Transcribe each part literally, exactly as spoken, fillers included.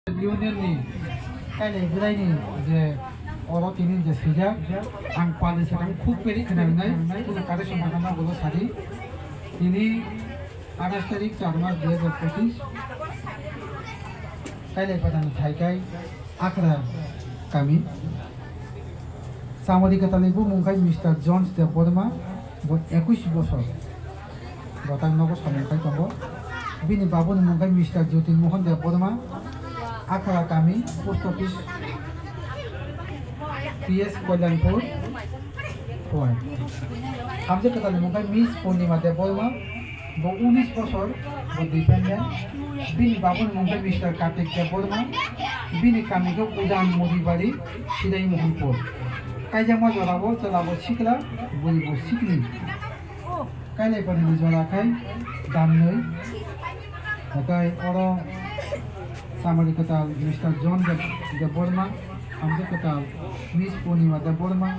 Union ni kailai bwlai ni je oro tini je swijak, ang pali sakang khuk peri khna rinai, kuno kare songma kama bolo sadi. Tini athais tarik char mas dui hajar pochis, kailai padani thaikai Akhra kami. Samari kwtalni bumung khai Mister Jones Debbarma, bo ekush bosor. Botang nogo samung khai tongo. Bini babuni mung khai Mister Jyoti Mohan Debbarma, Akhra kami, post office, P S Kalyanpur, Khowai. Hamjak kwtalni mung khai Miss Purnima Debbarma, bo unis bosor, bo dependent. Bini babuni mung khai Mister Kartik Debbarma, bini kami khe Ujan Modibari, Sidai Mohanpur. Kaijakma jora bo chwla bo sikla, bwrwi bo sikli. Kailai panini jora khai damnwi. Hakai oro samari kwtal Mister John Deb-, Debbarma, hamjak kwtal Miss Purnima Debbarma,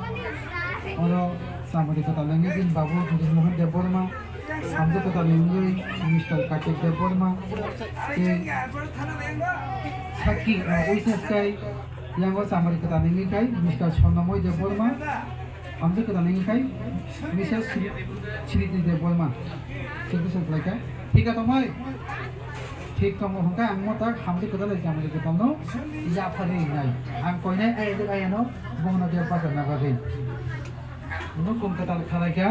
oro samari kwtal wngwi bini babu Jyoti Mohan Debbarma, hamjak kwtal wngwi Mister Kartik Debbarma, tei sakki, uh, witness kai yango samari kwtal wngwi kai Mister Swarnamoy Debbarma, hamjak kwtal wngwi kai Missus Sri-, Sriti Debbarma. Signature khlaikha. Thik tongmai? Thik tongo hwnkhe ang mo tak hamjak kwtal hai samari kwtalno yapharwi wngnai. Ang koinai ayajak ayano bono bebak rwna bagwi. Nukung kwtal khalaikha,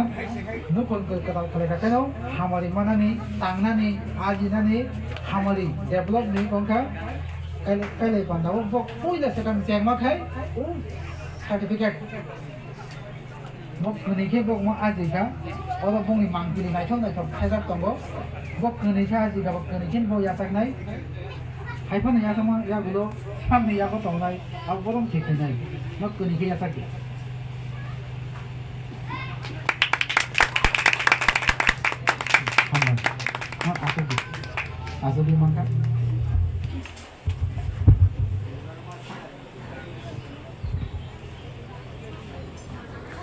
nukung kwtal khalaikha kheno hamari manani, tangnani, ajinani, hamari develop ni wngkha. Kailai, kailai pandao bo puila swkang chengma khai, o certificate. Bo kwnwi khe bo omo ajikha, oro bongni mangpili naithok naithok thajak tongo. Bo kwnwi khe ajikha, bo kwnwi khe bo yachaknai. Hai phano yachakma yagulo samni yago tongnai, abo borom khe khainai. Bo kwnwi khe yachakdi. Hambai. Ma achukdi. Achukdi mankha.